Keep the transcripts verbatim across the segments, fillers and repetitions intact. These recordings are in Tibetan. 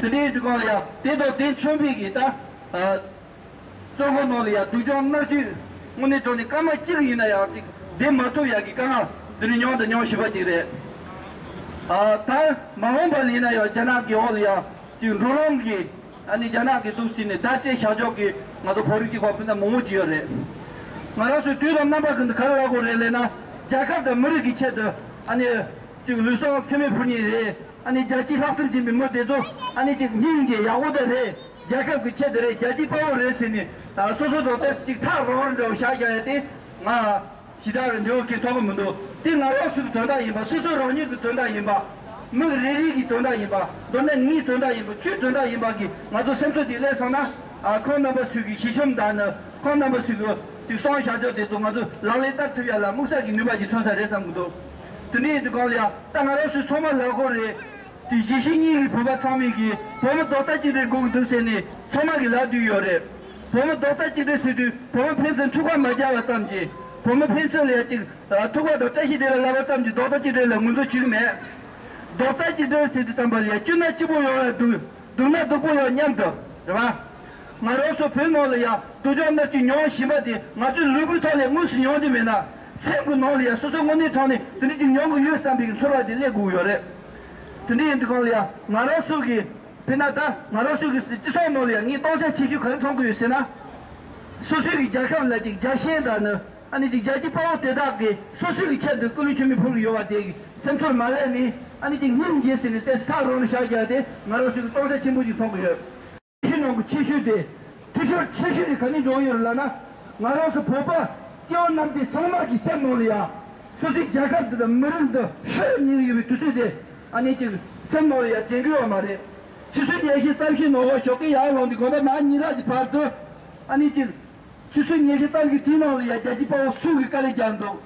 དེ་འདྲའི་དུས་སྒང་ལ་ཡང་དེ་དང་དེ་མཚུངས་པའི་གི་ད་ཨ། བཙོན་ཁང་ནང་ལ་ཡང་སྡུག་སྦྱོང་མནར་གཅོད་དངོས་གནས་དྲང་གནས་སྐར་མ་གཅིག་ཡིན་ན་ཡང་ཅིག་བསྡད་མ་ཐུབ་ཡག་གི་དཀའ་ངལ་འདི་ནི་མྱོང་དང་མྱོང་བཞིན་པ་ཅིག་རེད། ཨ། ད་མ་འོངས་པ་ལ་ཡིན་ན་ཡང་རྒྱ་ནག་གི་འོག་ལ་ཡང་ཅིག་འགྲོ་ལམ་གི་ཨ་ནི་རྒྱ་ནག་གི་འདུག་སེ་ནས་བརྡ་སྤྲད་བཞག་ཕྱོགས་ཀྱི་ང་ཚོ་བོད་རིགས་ཀྱི་བ་སྤུན་ཟླ་མང་པོ་ཅིག་ཡོད་རེད། ང་རང་ཚོའི་དུས་དང་རྣམ་པ་ཀུན་ཏུ་ག་རེ་ལབ་དགོས་རེད་ལབ་ན། རྒྱལ་ཁབ་དང་མི་རིགས་ཀྱི་ཆེད་དུ་ཨ་ནི་ཅིག་ལུས་སྲོག་ཐེ་མེད་ཕུལ་མཁན་རེད། ཨ་ནི་རྒྱལ་སྤྱིའི་ལྷག་བསམ་ཅན་པའི་མི་དེ་ཚོ་ཨ་ནི་ཅིག་སྙིང་རྗེ་ཡག་པོ་དེ་རེད། རྒྱལ་ཁབ་ཀྱི་ཆེད་དུ་རེད། རྒྱལ་སྤྱིའི་དཔའ་བོ་རེད་ཟེར་ནས་ད་སོ་སོ་དང་ཏོག་ཙམ་ཅིག་ཐག་རིང་རིང་འདྲ་བོ་བཞག་རྒྱག་ཡ་དེ་ང་ཞེ་དྲག་གི་འདོད་པ་ཀྱང་མཐོང་གི་མི་འདུག་དེ་ང་རང་ཚོའི་གི་དོན་དག་ཡིན་པ། སོ་སོ་རང་ཉིད་ཀྱི་དོན་དག་ཡིན་པ། མི་རེ་རེ་གི་དོན་དག་ཡིན་པ། མདོར་ན་ངའི་དོན་དག་ཡིན་པ། ཁྱོའི་དོན་དག་ཡིན་པ་གི་ང་ཚོ་སེམས་ཚོར་དེ་སླེབས་སོང་ན། ཨ། ཁོང་རྣམ་པ་ཚོའི་གི་ཞི་ཞུམ་དང་ནི་ཁོང་རྣམ་པ་ཚོའི་གི་ཅིག་གསུང་བཞག་ཕྱོགས་དེ་ཚོ་ང་ཚོ་ལག་ལེན་བསྟར་ཐུབ་ཡ་ལ་དམིགས་བསལ་གྱི་ནུས་པ་ཅིག་ཐོན་ས་རེད་བསམ་གི་འདུག་དེ་འདྲ་ཡིན་དུས་སྒང་ལ་ཡ་ད་ང་རང་ཚོའི་ཚང་མ་ལ་གོ་རེད། དེ་གཞིས་བྱེས་གཉིས་ཀྱི་བོད་པ་ཚང་མས་ཀྱིས་བོད་མི་རྡོག་རྩ་གཅིག་སྒྲིལ་དགོས་ཀྱི་འདུག་ཟེར་ནས་ཚང་མ་གིས་ལབ་བསྡད་ཡོད་རེད། བོད་མི་རྡོག་རྩ་གཅིག་སྒྲིལ་ཟེར་དུས་བོད་མི་ཕན་ཚུན་འཁྲུག་པ་མ་རྒྱག་པ་ཙམ་གྱིས། བོད་མི་ཕན་ཚུན་ལ་ཡ་གཅིག་ཨ། ཐུག་པ་དང་བཀྲ་ཤིས་བདེ་ལེགས་ལབ་པ་ཙམ་གྱིས་རྡོག་རྩ་གཅིག་སྒྲིལ་ལ་ངོས་འཛིན་བྱེད་ཀྱི་མེད། རྡོག་རྩ་གཅིག་སྒྲིལ་ཟེར་དུས་ཙམ་པ་ལ་ཡ་སྐྱིད་ན་སྐྱིད་པོ་ཡོང་ཡ་འདུག་སྡུག་ན་སྡུག་པོ་ཡོང་མཉམ་དུ་རེད་པ། ང་རང་ཚོ་བོད་ནང་ལ་ཡ་སྡུག་སྦྱོང་མནར་གཅོད་མྱོང་བཞིན་པ་དེ་ང་ཚོའི་ལུས་པོའི་ཐོག་ལ་དངོས་སུ་མྱོང་རྒྱུ་མེད་ན། སེམས་ཀྱི་ནང་ལ་ཡ་སོ་སོ་དངོས་གནས་དྲང་གནས་དེ་འདྲ་ཅིག་མྱོང་གི་ཡོད་བསམ་པའི་ཚོར་བ་དེ་སླེབས་དགོས་ཡོད་རེད། དེ་འདྲ་ཡིན་དུས་སྒང་ལ་ཡ་ང་རང་ཚོ་གི་དཔེར་ན་ད་ང་རང་ཚོ་གི་སྤྱི་ཚོགས་ནང་ལ་ཡ་ངས་སྟོང་ཆ་ཆེ་ཤོས་ག་རེ་མཐོང་གི་ཡོད་ཟེར་ན། སོ་སོའི་གི་རྒྱལ་ཁབ་ལ་ཅིག་རྒྱལ་ཞེན་དང་ནི་ཨ་ནི་ཅིག་རྒྱལ་གཅེས་དཔའ་བོ་དེ་དག་གིས་སོ་སོའི་གི་ཆེད་དུ་སྐུ་ལུས་མཆོད་མེ་ཕུལ་གི་ཡོད་པ་དེ་གི་སེམས་ཚོར་མ་སླེབས་ནས། ཨ་ནི་ཅིག་སྙིང་རྗེ་ཟེར་ནས་ཏོག་ཙམ་ཐག་རིང་རུ་བཞག་རྒྱུ་དེ་ང་རང་ཚོའི་གི་སྟོང་ཆ་ཆེན་པོ་ཅིག་མཐོང་གི་ཡོད། ཆེ་ཤོས་ནང་གི་ཆེ་ཤོས་དེ། འཐུས་ཤོར་ཆེ་ཤོས་དེ་ག་ནས་འགྲོ་གི་ཡོད་ལབ་ན། ང་རང་ཚོ་བོད་པ་སྐྱེ་བོ་རྣམས་དེ་ཚང་མ་གི་སེམས་ནང་ལ་ཡ། སོ་སོའི་རྒྱལ་ཁབ་འདི་དང་མི་རིགས་འདི་ཧྲིལ་ཉིལ་ཡོད་པའི་དུས་ཚོད་དེ། ཨ་ནི་ཅིག་སེམས་ནང་ལ་ཡ་དྲན་གི་ཡོད་མ་རེད། ཆུ་ཚོད་ཉི་ཤུ་ཙམ་ཞིག་ནང་ལ་ཞོགས་ཀས་ཡར་ལངས་དུས་དགོང་དག་མ་ཉལ་རག་གི་བར་དུ། ཨ་ནི་ཅིག་ཆུ་ཚོད་ཉི་ཤུ་ཙམ་གྱི་དུས་ནང་ལ་ཡ་རྒྱལ་གཅེས་དཔའ་བོ་སུ་གིས་དཀའ་ལས་བརྒྱབ་འདུག་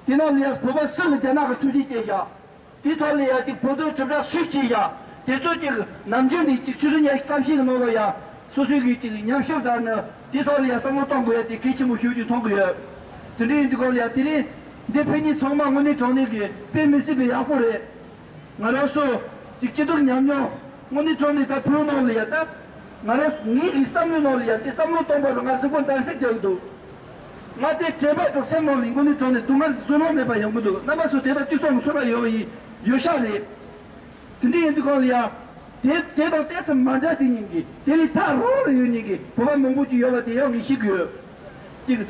དེ་ནང་ལ་ཡ་བོད་པ་སུ་ལ་རྒྱ་ནག་གི་འཕྲོག་བྱེད་བྱས་བཞག་དེ་ཐོག་ལ་ཡ་ཅིག་བོད་དོན་གྲུབ་འབྲས་སུས་བྱས་བཞག་དེ་ཚོ་ཅིག་ནམ་རྒྱུན་ནས་ཅིག་ཆུ་ཚོད་ཉི་ཤུ་ཙམ་ཞིག་གི་ནང་ལ་ཡ་སོ་སོའི་གི་ཅིག་ཉམས་ཞིབ་དང་ནི་དེ་ཐོག་ལ་ཡ་བསམ་བློ་གཏོང་དགོས་ཡ་དེ་གལ་ཆེན་པོ་ཞེ་པོ་ཅིག་མཐོང་གི་ཡོད། དེ་འདྲ་ཡིན་དུས་སྒང་ལ་ཡ་དེ་རིང་འདི་ཕེབས་མཁན་ཚང་མ་དངོས་གནས་དྲང་གནས་ཀྱི་དཔེ་མི་སྲིད་པའི་ཡག་པོ་རེད། ང་རང་ཚོ་གཅིག་སྐྱིད་སྡུག་མཉམ་མྱོང་། དངོས་གནས་དྲང་གནས་ད་བོད་ནང་ལ་ཡ་ད། ང་རང་ངེད་ཀྱི་བསམ་བློའི་ནང་ལ་ཡ་དེ་བསམ་བློ་གཏོང་བ་རུ་ང་གཟུགས་པོ་འདར་སིག་རྒྱག་གི་འདུག་ང་དེ་དྲན་པ་དང་སེམས་ནང་ལ་དངོས་གནས་དྲང་གནས་སྡུག་བསྔལ་བཟོད་ལོང་མེད་པ་ཡོང་གི་འདུག་རྣམ་པ་ཚོ་དེ་དག་གཅིག་མཚུངས་ཀྱི་ཚོར་བ་ཡོད་པ་ཡིན་ཡོད་ཤག་རེད། དེ་འདྲ་ཡིན་དུས་སྒང་ལ་ཡ། དེ་དེ་དང་ཏོག་ཙམ་མ་འདྲ་དེ་ཉིད་ཀྱི་དེ་ལས་ཐག་རིང་རུ་ཡོད་མཁན་གྱི་བོད་པ་མང་པོ་ཅིག་ཡོད་པ་དེ་ཡང་ངས་ཤེས་ཀྱི་ཡོད། གཅིག་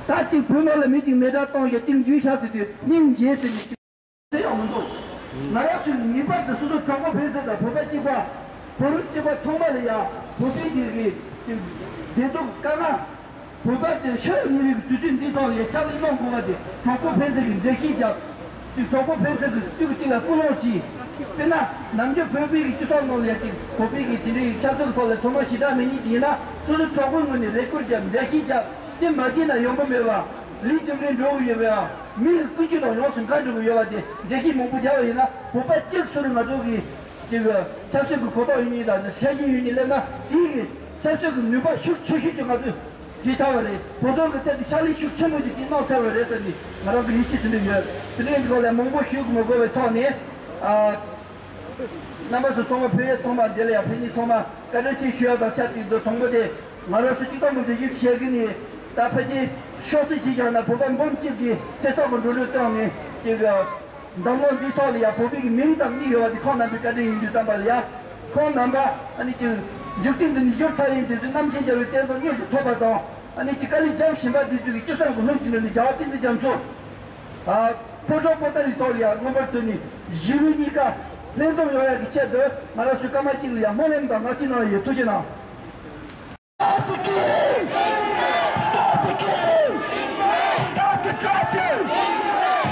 ད་གཅིག་བོད་ནང་ལ་མི་གཅིག་མེ་སྲེག་བཏང་ཡ་གཅིག་འཇུས་བཞག་ཟེར་དུས་སྙིང་རྗེ་ཟེར་ནས་གཅིག་དེ་ཡང་མི་འདུག་ང་རང་ཚོའི་ངེས་པར་དུ་སོ་སོ་གྲོགས་པོ་ཕན་ཚུན་དང་བོད་པ་གཅིག་པ། བོད་རིགས་གཅིག་པ་ཚང་མ་ལ་ཡ་བོད་པའི་གི་གི་གཅིག་བདེ་སྡུག་དཀའ་ངལ། བོད་པ་དེ་ཤི་རུ་ཉེ་བའི་དུས་ཚོད་འདི་ཐོག་ལ་ཡ་ཕྱག་ལས་གནང་དགོས་པ་དེ་གྲོགས་པོ་ཕན་ཚུན་གྱི་འགྲེལ་བཤད་རྒྱབ། གཅིག་གྲོགས་པོ་ཕན་ཚུན་གྱི་གཅིག་གིས་གཅིག་ལ་སྐུལ་སློང་བྱས། དཔེར་ན་ནམ་རྒྱུན་བོད་པའི་གི་སྤྱི་ཚོགས་ནང་ལ་ཡ་གཅིག་བོད་པའི་གི་དེ་འདྲའི་ཆབ་སྲིད་ཀྱི་ཐོག་ལ་ཚང་མ་ཞེ་དྲག་མེད་མཁན་ཅིག་ཡིན་ན། སོ་སོའི་གྲོགས་པོའི་ངོས་ནས་རེ་སྐུལ་རྒྱབ། འགྲེལ་བཤད་རྒྱབ། དེ་མ་བྱས་ན་ཡོང་གི་མེད་པ། ལས་རྒྱུ་འབྲས་འགྲོ་གི་ཡོད་པའམ། མི་ཡི་ཀུན་སྤྱོད་དང་ཡོངས་སུ་འགལ་འགྲོ་གི་ཡོད་པ་དེ་འགྲེལ་བཤད་མང་པོ་རྒྱབ་པ་ཡིན་ན། བོད་པ་གཅིག་སུ་རེད་ང་ཚོ་གི་གཅིག་ཆབ་སྲིད་ཀྱི་གོ་རྟོགས་ཡོད་མཁན་དང་ཤེས་ཡོན་ཡོད་མཁན་སླེབས་ན། དེ་ཡི་ཆབ་སྲིད་ཀྱི་ནུས་པ་ཤུགས་ཆེ་ཤོས་ཀྱིས་ང་ཚོས་བརྗེད་ཚར་བ་རེད། བོད་དོན་གྱི་ཐད་དུ་ཕྱག་ལས་ཤུགས་ཆེན་པོ་ཞིག་ཅིག་གནང་ཚར་བ་རེད་ཟེར་ནས་ང་རང་གི་ཡིད་ཆེས་དེ་འདྲ་ཡོད། དེ་འདྲའི་འདི་སྐོར་ལ་མང་པོ་ཞུ་དགོས་མི་དགོས་པའི་ཐོག་ནས། ཨ། རྣམ་པ་ཚོ་ཚང་མ་ཕེབས་ཡས་ཚང་མ་འདི་ལ་ཡང་ཕེབས་མཁན་ཚང་མ་བཀའ་དྲིན་ཆེ་ཞུ་ཡ་དང་ཆབས་ཅིག་ཏུ། དང་པོ་དེ་ང་རང་ཚོ་སྤྱི་ཚོགས་ནང་དུ་ཞིབ་བཤེར་གྱི་ནི་ད་ཕལ་ཆེར་ཤོག་ཚིག་ཅིག་བཞག་ན་བོད་པ་འབུམ་གཅིག་གིས་ཚེ་སྲོག་གི་འགྲོ་གྲོན་བཏོན་ནས་ཅིག་འཛམ་གླིང་འདིའི་ཐོག་ལ་ཡང་བོད་པའི་གི་མིང་ཙམ་གཉིས་ཡོད་པ་དེ་ཁོང་རྣམ་པའི་བཀའ་དྲིན་ཡིན་དུས་ཙམ་པ་ལ་ཡ། ཁོང་རྣམ་པ་ཨ་ནི་ཅིག་འཇིག་རྟེན་འདི་ནས་བཞུར་ཚར་ཡིན་དུས་ཚོད་རྣམ་མཁྱེན་རྒྱལ་བའི་བསྟན་རྩིས་རྙེད་དུ་ཐོབ་པ་དང་། ཨ་ནི་ཅིག་དཀའ་ལས་བརྒྱབ་བཞིན་པ་དེ་ཚོ་གི་སྤྱི་བསམ་གྱི་ལྷུན་གྱིས་གྲུབ་ནས་རྒྱལ་བ་བསྟན་འཛིན་རྒྱ་མཚོ། ཨ། ཕོ་བྲང་པོ་ཏཱ་ལའི་ཐོག་ལ་ཡང་མངོན་པར་བསྟོད་ནས་ཞི་བའི་གཉིས་ཀ་ལྷན་འཛོམས་ཡོང་ཡག་གི་ཆེད་དུ་ང་རང་ཚོས་སྐར་མ་གཅིག་ལ་ཡང་སྨོན་ལམ་དང་ངག་བཅད་གནང་ཡོད། ཐུགས་རྗེ་གནང་། Stop the killing! Stop the killing! Stop the torture!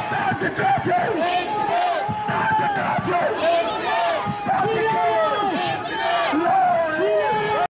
Stop the torture! Stop the torture!